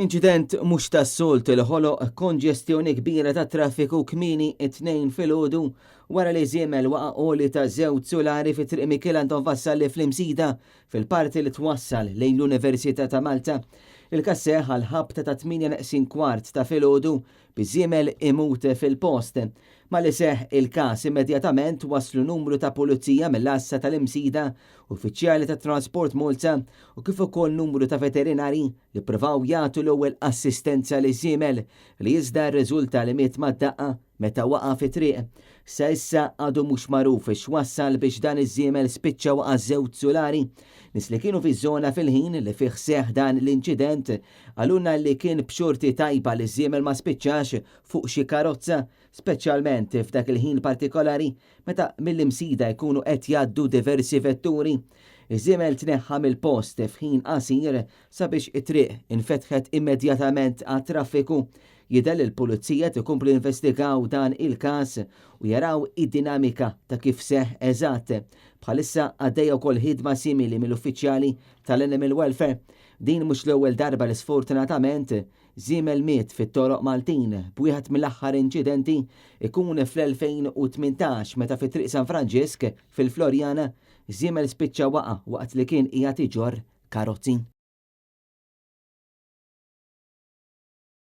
Inċident mhux tas-soltu li ħoloq konġestjoni kbira ta' traffiku kmieni t-Tnejn filgħodu wara li żiemel waqa' għoli ta' żewġ sulari fi Triq Mikiel Anton Vassalli fl-Imsida fil-parti li twassal lejn l-Università ta' Malta. Il-każ seħħ għal ħabta ta' 8 neqsin kwart ta' filgħodu biż-żiemel imut fil-post. Malli seħħ il-każ immedjatament waslu numru ta' pulizija mill-għassa tal-Imsida, uffiċjali ta' Transport Malta u kif ukoll numru ta' veterinari li ppruvaw jagħtu l-ewwel assistenza liż-żiemel li iżda rriżulta li miet mad-daqqa meta waqa' fit-triq. Sa issa għadu mhux magħruf x'wassal biex dan iż-żiemel spiċċa waqa' żewġ sulari. Nies li kienu fiż-żona fil-ħin li fih seħħ dan l-inċident qalulna li kien b'xorti tajba li ż-żiemel ma spiċċax fuq xi karozza, speċjalment f'dak il-ħin partikolari meta mill-Imsida jkunu qed jgħaddu diversi vetturi. Iż-żiemel tneħħa mill-post f'ħin qasir sabiex it-triq infetħet immedjatament għat-traffiku. Jidher li l-Pulizija qed ikomplu jinvestigaw dan il-każ u jaraw id-dinamika ta' kif seħħ eżatt. Bħalissa għaddejja wkoll ħidma simili mill-uffiċjali tal-Animal Welfare. Din mhux l-ewwel darba li sfortunatament żiemel miet fit-toroq Maltin, b'wieħed mill-aħħar inċidenti ikun fl-2018 meta fi Triq San Franġisk fil-Floriana, żiemel spiċċa waqa' waqt li kien qiegħed iġorr karozzi.